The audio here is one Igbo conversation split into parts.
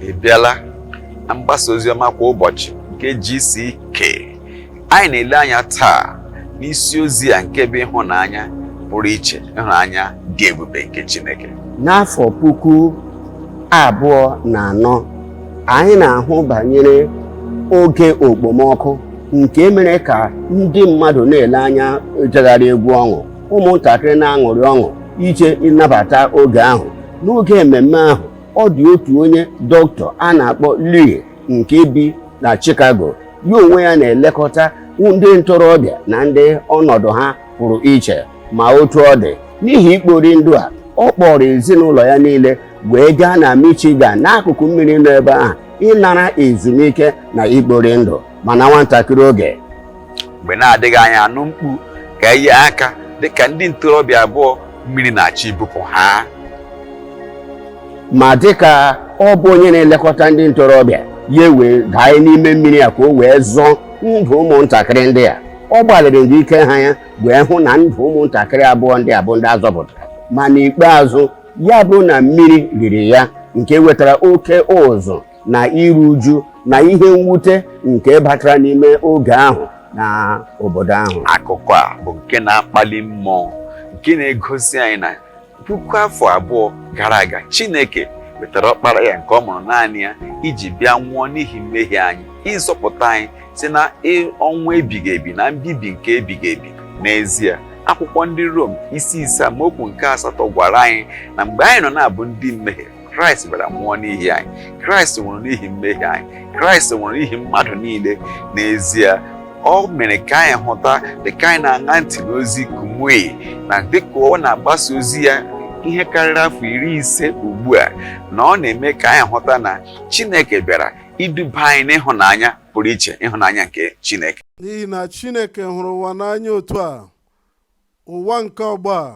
Ị bịala na mgbasa ozi ọma kwa ụbọchị nke GCK. Anyị na-ele anya taa n'isi ozi a nke bụ ịhụnanya pụrụ iche, ịhụnanya dị ebube nke Chineke. N'afọ 2004, anyị na-ahụ banyere oge okpomọkụ nke mere ka ndị mmadụ na-ele anya ejegharị egwu ọṅụ, ụmụntakịrị na-aṅụrị ọṅụ ije ịnabata oge ahụ. N'oge mmemme ahụ, ọ dị otu onye dọkịta a na-akpọ Lee nke bi na Chicago. Ya onwe ya na-elekọta ndị ntorobịa na ndị ọnọdụ ha pụrụ iche. Ma otu ọ dị, n'ihi ikpori ndụ a, ọ kpọrọ ezinụlọ ya niile wee gaa na Michigan, n'akụkụ mmiri nọ ebe ahụ, ịnara ezumike na ikpori ndụ. Mana nwatakịrị oge mgbe na-adịghị anya, anụ mkpu ka ihe aka dịka ndị ntorobịa abụọ mmiri na-achọ ibupụ ha. Ma dịka ọ bụ onye na-elekọta ndị ntorobịa, ya wee daa n'ime mmiri a ka o wee zọọ ndụ ụmụntakịrị ndị a. Ọ gbalịrị ndị ike ha ya wee hụ na ndụ ụmụntakịrị abụọ ndị a bụ ndị azọpụtara, ma n'ikpeazụ ya bụ na mmiri riri ya, nke wetara oke ụzụ na iru uju na ihe mwute nke batara n'ime oge ahụ na obodo ahụ. Akụkọ a bụ nke na-akpali mmụọ, nke na-egosi anyị na 2000 gara aga, Chineke wetara ọkpara ya nke ọ mụrụ naanị ya iji bịa nwụọ n'ihi mmehie anyị, ịzọpụta anyị si na ọnwụ ebighị ebi na mbibi nke ebighị ebi. N'ezie, akwụkwọ ndị Rom isi 5 amaokwu nke 8 gwara anyị na mgbe anyị nọ na-abụ ndị mmehie, Kraịst bịara nwụọ n'ihi anyị. Kraịst nwụrụ n'ihi mmehie anyị. Kraịst nwụrụ n'ihi mmadụ niile. N'ezie, ọ mere ka anyị hụta, dịka anyị na-aṅa ntị n'ozi Kumuyi na dịka ọ na-agbasa ozi ya ihe karịrị afọ 50 ugbu a, na ọ na-eme ka anyị hụta na Chineke bịara iduba anyị n'ịhụnanya pụrụ iche, ịhụnanya nke Chineke. N'ihi na Chineke hụrụ ụwa n'anya otu a, ụwa nke ọgbọ a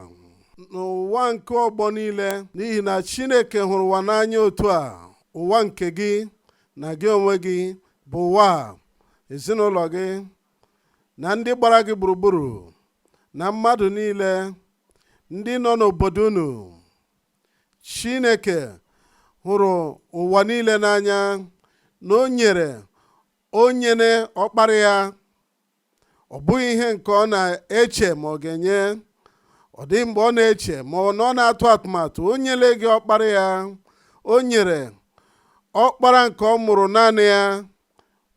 na ụwa nke ọgbọ niile. N'ihi na Chineke hụrụ ụwa n'anya otu a, ụwa nke gị na gị onwe gị bụ ụwa a, ezinụlọ gị na ndị gbara gị gburugburu na mmadụ niile ndị nọ n'obodo unu. Chineke hụrụ ụwa niile n'anya na o nyere o nyere ọkpara ya. Ọ bụghị ihe nke ọ na-eche ma ọ ga-enye, ọ dịghị mgbe ọ na-eche ma ọ na ọ na-atụ atụmatụ. O nyere gị ọkpara ya. O nyere ọkpara nke ọ mụrụ naanị ya.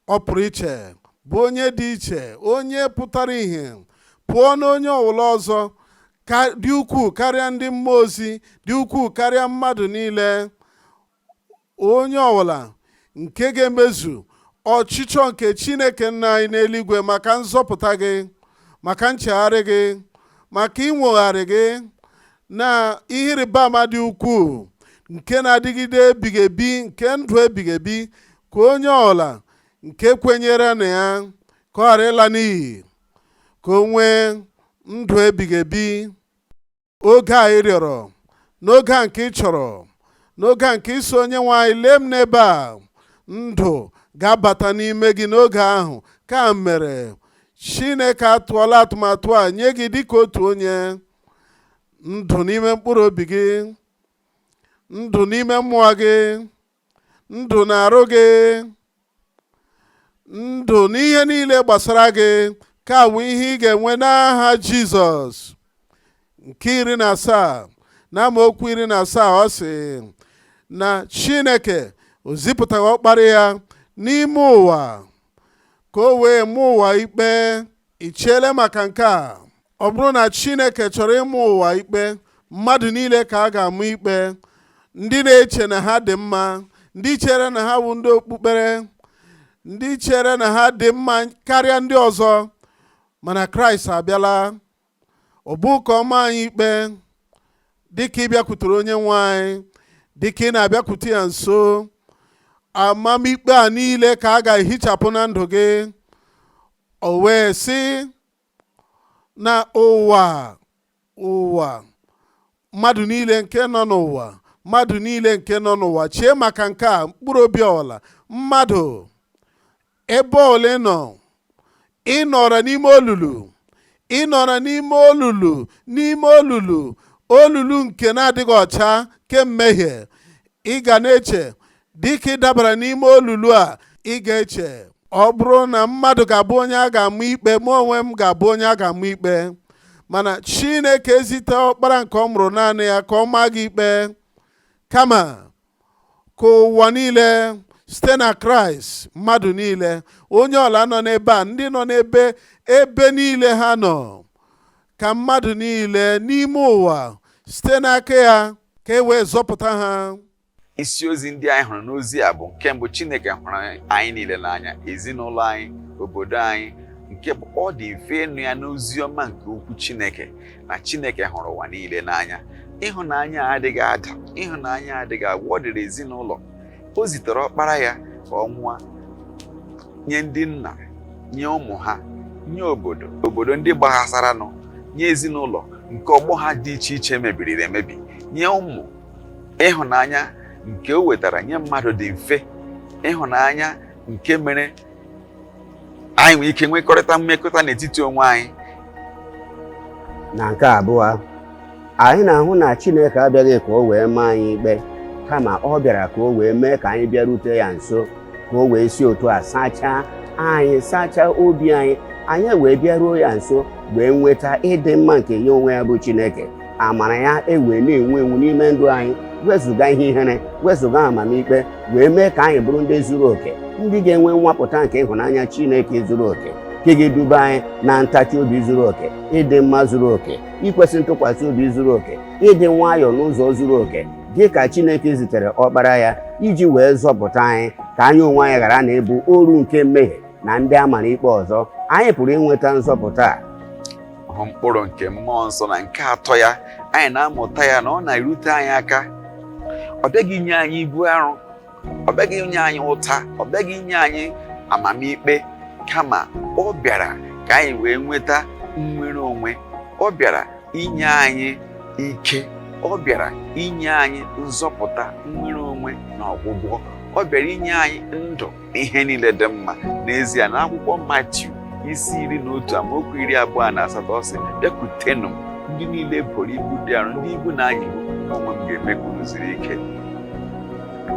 Ọ pụrụ iche, bụ onye dị iche, onye pụtara ìhè pụọ n'onye ọbụla ọzọ, ka dị ukwuu karịa ndị mmụọ ozi, dị ukwuu karịa mmadụ niile. Onye ọbụla nke ga-emezu ọchịchọ nke Chineke nna anyị n'eluigwe maka nzọpụta gị, maka nchegharị gị, maka inwogharị gị na ihe ịrịba ama dị ukwuu nke na-adịgide ebighị ebi, nke ndụ ebighị ebi, ka onye ọbụla nke kwenyere na ya ka ọ ghara ịla n'iyi, ka o nwee ndụ ebighị ebi. Oge a ị rịọrọ, n'oge a nke ị chọrọ, n'oge a nke ị sị, "Onye nwe anyị, lee m n'ebe a," ndụ ga-abata n'ime gị n'oge ahụ. Ka mere Chineke atụọla atụmatụ a nye gị dịka otu onye: ndụ n'ime mkpụrụ obi gị, ndụ n'ime mmụọ gị, ndụ na-arụ gị, ndụ n'ihe niile gbasara gị, ka bụ ihe ị ga-enwe n'aha Jizọs. Nke 17, na amaokwu 17, ọ sị na Chineke o zipụtaghị ọkpara ya n'ime ụwa ka o wee maa ụwa ikpe. Ị cheele maka nke a? Ọ bụrụ na Chineke chọrọ ịma ụwa ikpe, mmadụ niile ka a ga-ama ikpe, ndị na-eche na ha dị mma, ndị chere na ha bụ ndị okpukpere, ndị chere na ha dị mma karịa ndị ọzọ. Mana Kraịst abịala, ọ bụ ka ọ maa anyị ikpe. Dịka ị bịakwutere onye nwe anyị, dịka ị na-abịakwute ya nso, amamikpe a niile ka a ga-ehichapụ na ndụ gị. O wee sị na ụwa, ụwa, mmadụ niile nke nọ n'ụwa, mmadụ niile nke nọ n'ụwa, chee maka nke a. Mkpụrụ obi ọla mmadụ, ebe ole nọ, ị nọrọ n'ime olulu, ị nọrọ n'ime olulu, n'ime olulu, olulu nke na-adịghị ọcha ke mmehie, ị ga na-eche Dịka ị dabara n'ime olulu a, ị ga-eche, ọ bụrụ na mmadụ ga-abụ onye a ga-ama ikpe, mụ onwe m ga-abụ onye a ga-ama ikpe. Mana Chineke ezite ọkpara nke ọ mụrụ naanị ya ka ọ maa gị ikpe, kama ka ụwa niile site na Kraịst, mmadụ niile, onye ọla nọ n'ebe a, ndị nọ n'ebe ebe niile ha nọ, ka mmadụ niile n'ime ụwa site n'aka ya ka e wee zọpụta ha. Isi ozi ndị anyị hụrụ n'ozi a bụ nke mbụ, Chineke hụrụ anyị niile n'anya, ezinụlọ anyị, obodo anyị. Nke bụ ọ dị mfe ịnụ ya n'ozi ọma nke okwu Chineke, na Chineke hụrụ ụwa niile n'anya. Ịhụnanya adịghị ada, ịhụnanya adịghị agwụ. Ọ dịrị ezinụlọ, o zitere ọkpara ya ka ọ nwụọ nye ndị nna, nye ụmụ ha, nye obodo, obodo ndị gbaghasaranụ, nye ezinụlọ nke ọgbọ ha dị iche iche mebiri emebi, nye ụmụ. Ịhụnanya nke o wetara nye mmadụ dị mfe, ịhụnanya nke mere anyị nwee ike nwekọrịta mmekọta n'etiti onwe anyị. Na nke abụọ, anyị na-ahụ na Chineke abịaghị ka o wee maa anyị ikpe, kama ọ bịara ka o wee mee ka anyị bịarute ya nso, ka o wee si otu a sachaa anyị, sachaa obi anyị, anyị wee bịaruo ya nso, wee nweta ịdị mma nke ya onwe ya bụ Chineke. Amara ya ewee na-enwu enwu n'ime ndụ anyị, wezụga ihe ihere, wezụga amamikpe, wee mee ka anyị bụrụ ndị zuru oke, ndị ga-enwe nwapụta nke ịhụnanya Chineke zuru oke, nke ga-eduba anyị na ntachi obi zuru oke, ịdị mma zuru oke, ikwesị ntụkwasị obi zuru oke, ịdị nwayọọ n'ụzọ zuru oke, dị ka Chineke zitere ọkpara ya iji wee zọpụta anyị, ka anyị onwe anyị ghara na ịbụ oru nke mmehie na ndị a mara ikpe ọzọ. Anyị pụrụ inweta nzọpụta a. Hụ mkpụrụ nke mmụọ nsọ. Na nke atọ ya, anyị na-amụta ya na ọ na-erute anyị aka. Ọ bịaghị inye anyị ibu arụ, ọ bịaghị inye anyị ụta, ọ bịaghị inye anyị amamikpe, kama ọ bịara ka anyị wee nweta nnwere onwe. Ọ bịara inye anyị ike, ọ bịara inye anyị nzọpụta, nnwere onwe na ọgwụgwọ. Ọ bịara inye anyị ndụ na ihe niile dị mma. N'ezie, na akwụkwọ Matiu isi 11 amaokwu 28, ọ sị, "Bịakwutenụ m, ndị niile boro ibu dị arọ, ndị ibu na-anyịgbu, onwe m ga-eme ka unu zuru ike."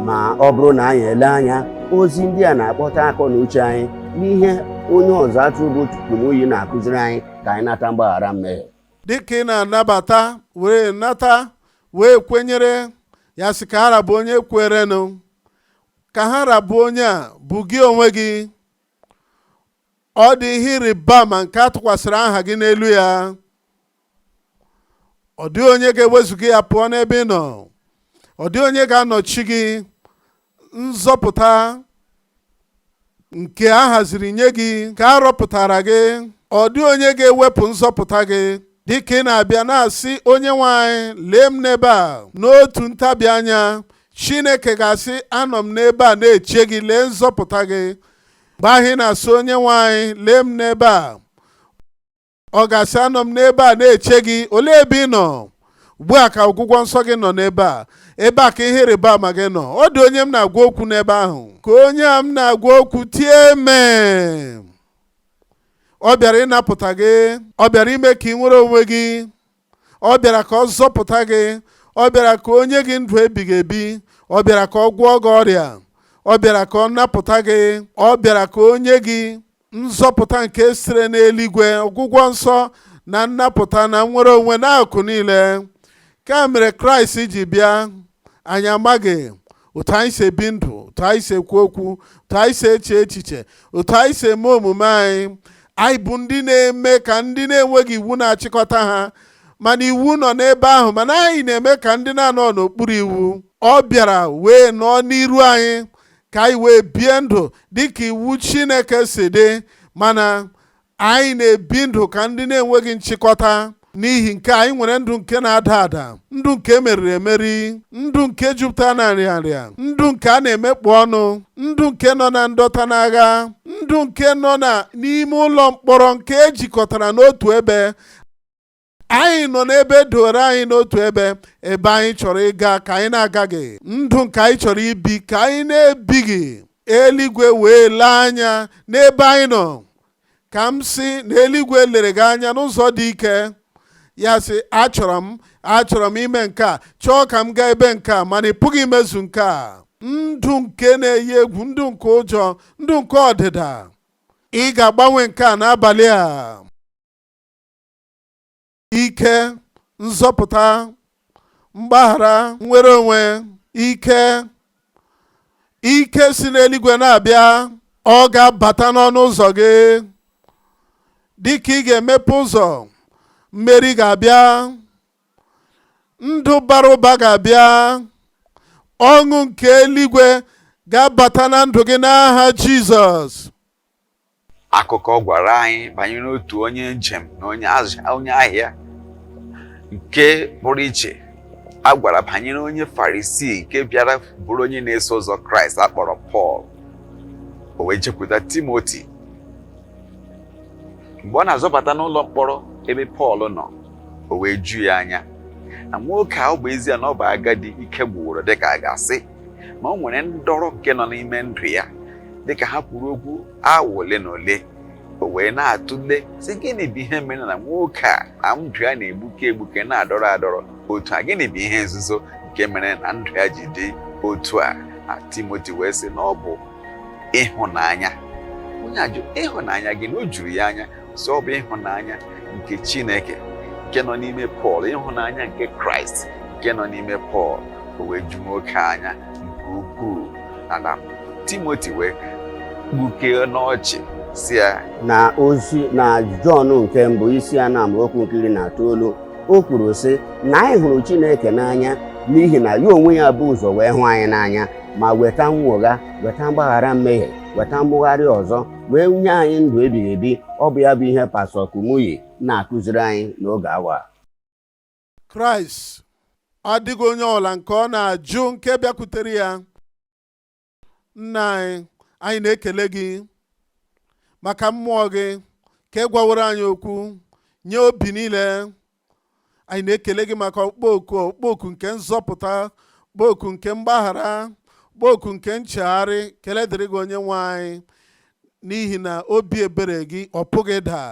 Ma ọ bụrụ na anyị ele anya, ozi ndị a na-akpọta akọ na uche anyị n'ihe onye ọzụ atụrụ bụ Kumuyi na-akụziri anyị, ka anyị nata mgbaghara mmehie. Dịka ị na-anabata, wee nata, wee kwenyere ya, sị ka ha rabụ onye kwerenụ, ka ha rabụ onye a bụ gị onwe gị. Ọ dị ihe ịrịba ama nke a tụkwasịrị aha gị n'elu ya. Ọ dịghị onye ga-ewezuga ya pụọ n'ebe ị nọ. Ọ dịghị onye ga-anọchi gị. Nzọpụta nke a haziri nye gị, ka a rọpụtara gị, ọ dịghị onye ga-ewepụ nzọpụta gị. Dịka ị na-abịa na-asị, "Onye nwe anyị, lee m n'ebe a," n'otu ntabi anya, Chineke ga-asị, "Anọ m n'ebe a na-eche gị. Lee nzọpụta gị." Mgbe ahụ ị na-asị, "Onye nwe anyị, lee m n'ebe a," ọ ga-asị, "Anọ m n'ebe a na-eche gị. Olee ebe ị nọ ugbu a?" Ka ọgwụgwọ nsọ gị nọ n'ebe a. Ebe a ka ihe ịrịba ama gị nọ. Ọ dị onye m na-agwa okwu n'ebe ahụ. Ka onye a m na-agwa okwu tie amen. Ọ bịara ịnapụta gị. Ọ bịara ime ka ị nwere onwe gị. Ọ bịara ka ọ zọpụta gị. Ọ bịara ka o nye gị ndụ ebighị ebi. Ọ bịara ka ọ gwọọ gị ọrịa. Ọ bịara ka ọ napụta gị. Ọ bịara ka o nye gị nzọpụta nke sitere n'eluigwe, ọgwụgwọ nsọ na nnapụta na nnwere onwe na akụ niile. Ka mere Kraịst ji bịa. Anyị amaghị otu anyị si ebi ndụ, otu anyị si ekwu okwu, otu anyị si eche echiche, otu anyị si eme omume anyị. Anyị bụ ndị na-eme ka ndị na-enweghị iwu na-achịkọta ha, mana iwu nọ n'ebe ahụ, mana anyị na-eme ka ndị na-anọ n'okpuru iwu. Ọ bịara wee nọọ n'iru anyị ka anyị wee bie ndụ dịka iwu Chineke si dị, mana anyị na-ebi ndụ ka ndị na-enweghị nchịkọta. N'ihi nke anyị nwere ndụ nke na-ada ada, ndụ nke emeriri emeri, ndụ nke jupụtara na nrịanrịa, ndụ nke a na-emekpu ọnụ, ndụ nke nọ na ndọta n'agha, ndụ nke nọ na n'ime ụlọ mkpọrọ nke ejikọtara n'otu ebe. Anyị nọ n'ebe edowere anyị n'otu ebe, ebe anyị chọrọ ịga ka anyị na-agaghị, ndụ nke anyị chọrọ ibi ka anyị na-ebighị. Eluigwe wee lee anya n'ebe anyị nọ. Ka m sị na eluigwe lere gị anya n'ụzọ dị ike. Ya sị, "Achọrọ m, achọrọ m ime nke a, chọọ ka m gaa ebe nke a," mana ị pụghị imezu nke a. Ndụ nke na-eyi egwu, ndụ nke ụjọ, ndụ nke ọdịda, ị ga-agbanwe nke a n'abalị a. Ike nzọpụta, mgbaghara, nnwere onwe, ike ike si n'eluigwe na-abịa. Ọ ga-abata n'ọnụ ụzọ gị. Dịka ị ga-emepe ụzọ, mmeri ga-abịa, ndụ bara ụba ga-abịa, ọṅụ nke eluigwe ga-abata na ndụ gị n'aha Jizọs. Akụkọ gwara anyị banyere otu onye njem na onye ahịa nke pụrụ iche. A gwara banyere onye Farisii nke bịara bụrụ onye na-eso ụzọ Kraịst a kpọrọ Pọl. O wee jekwuta Timoti mgbe ọ na-azọbata n'ụlọ mkpọrọ ebe Pọl nọ. O wee ju ya anya na nwoke a, ọ bụ ezie na ọ bụ agadi ike gwụworo dịka a ga-asị, ma o nwere ndọrọ nke nọ n'ime ndụ ya. Dịka ha kwuru okwu awa ole na ole, o wee na-atụle sị, gịnị bụ ihe mere na nwoke a na ndụ ya na-egbuke egbuke, na-adọrọ adọrọ otu a? Gịnị bụ ihe nzuzo nke mere na ndụ ya ji dị otu a? Na Timoti wee sị na ọ bụ ịhụnanya. Onye ajụ, ịhụnanya gị? Na o juru ya anya, sị ọ bụ ịhụnanya nke Chineke nke nọ n'ime Pọl, ịhụnanya nke Kraịst nke nọ n'ime Pọl. O wee ju nwoke anya nke ukwuu na Timoti wee gbukee n'ọchị, si ya Na ozi na Jọn nke mbụ, isi 4, amaokwu nke 19, o kwuru sị na anyị hụrụ Chineke n'anya n'ihi na ya onwe ya bụ ụzọ wee hụ anyị n'anya ma weta nnwogha, weta mgbaghara mmehie, weta mmụgharị ọzọ, wee nye anyị ndụ ebighị ebi. Ọ bụ ya bụ ihe Pastọ Kumuyi na-akụziri anyị n'oge awa. Kraịst adịghị onye ọbụla nke ọ na-ajụ nke bịakwutere ya. Nna anyị, anyị na-ekele gị maka mmụọ gị ka ị gwaworo anyị okwu nye obi niile. Anyị na-ekele gị maka ọkpụkpọ oku, ọkpụkpọ oku nke nzọpụta, ọkpụkpọ oku nke mgbaghara, ọkpụkpọ oku nke nchegharị. Kele dịrị gị, onye nwe anyị, n'ihi na obi ebere gị ọ pụghị ịda.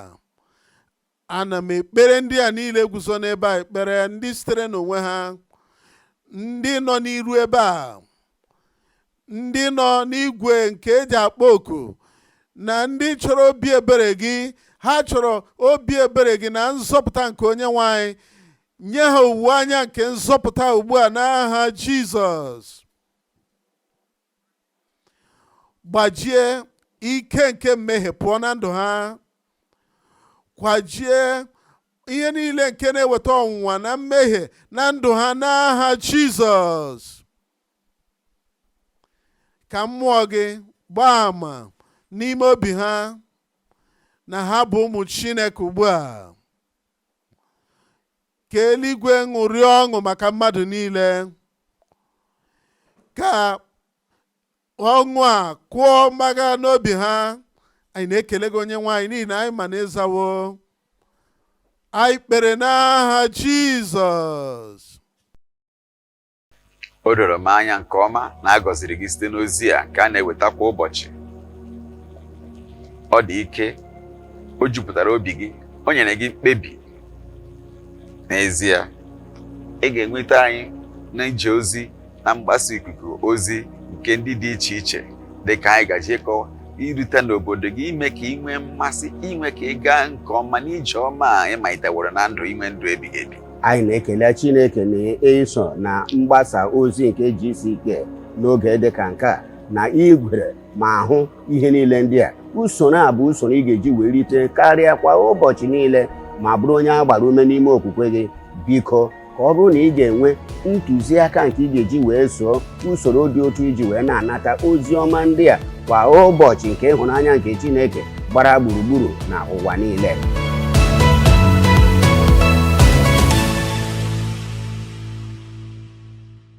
Ana m ekpere ndị a niile guzo n'ebe a ekpere, ndị sitere n'onwe ha, ndị nọ n'iru ebe a, ndị nọ n'igwe nke eji akpọ oku, na ndị chọrọ obi ebere gị. Ha chọrọ obi ebere gị na nzọpụta nke onye nwe anyị. Nye ha owuwe anya nke nzọpụta ugbu a n'aha Jizọs. Gbajie ike nke mmehie pụọ na ndụ ha. Kwajie ihe niile nke na-eweta ọnwụnwa na mmehie na ndụ ha n'aha Jizọs. Ka mmụọ gị gbaa ama n'ime obi ha na ha bụ ụmụ Chineke ugbu a. Ka eluigwe ṅụrịa ọṅụ maka mmadụ niile. Ka ọṅụ a kụọ mgbaga n'obi ha. Anyị na-ekele gị, onye nwe anyị, n'ihi na anyị ma na ịzawo. Anyị kpere n'aha Jizọs. O doro m anya nke ọma na a gọziri gị site n'ozi a nke a na-eweta kwa ụbọchị. Ọ dị ike, o jupụtara obi gị, o nyere gị mkpebi. N'ezie, ị ga-enweta anyị na ije ozi na mgbasa ikuku ozi nke ndị dị iche iche, dị ka anyị gaji ịkọwa irute n'obodo gị, ime ka ị nwee mmasị inwe ka ị gaa nke ọma n'ije ọma a ị maliteworo na ndụ, inwe ndụ ebighị ebi. Anyị na-ekele Chineke na iso na mgbasa ozi nke GCK n'oge dị ka nke a, na igwere ma hụ ihe niile ndị a. Usoro a bụ usoro ị ga-eji wee rite karịa kwa ụbọchị niile ma bụrụ onye a gbara ume n'ime okwukwe gị. Biko, ka ọ bụrụ na ị ga-enwe ntụziaka nke ị ga-eji wee soo usoro dị otu iji wee na-anata ozi ọma ndị a kwa ụbọchị nke ịhụnanya nke Chineke gbara gburugburu na ụwa niile.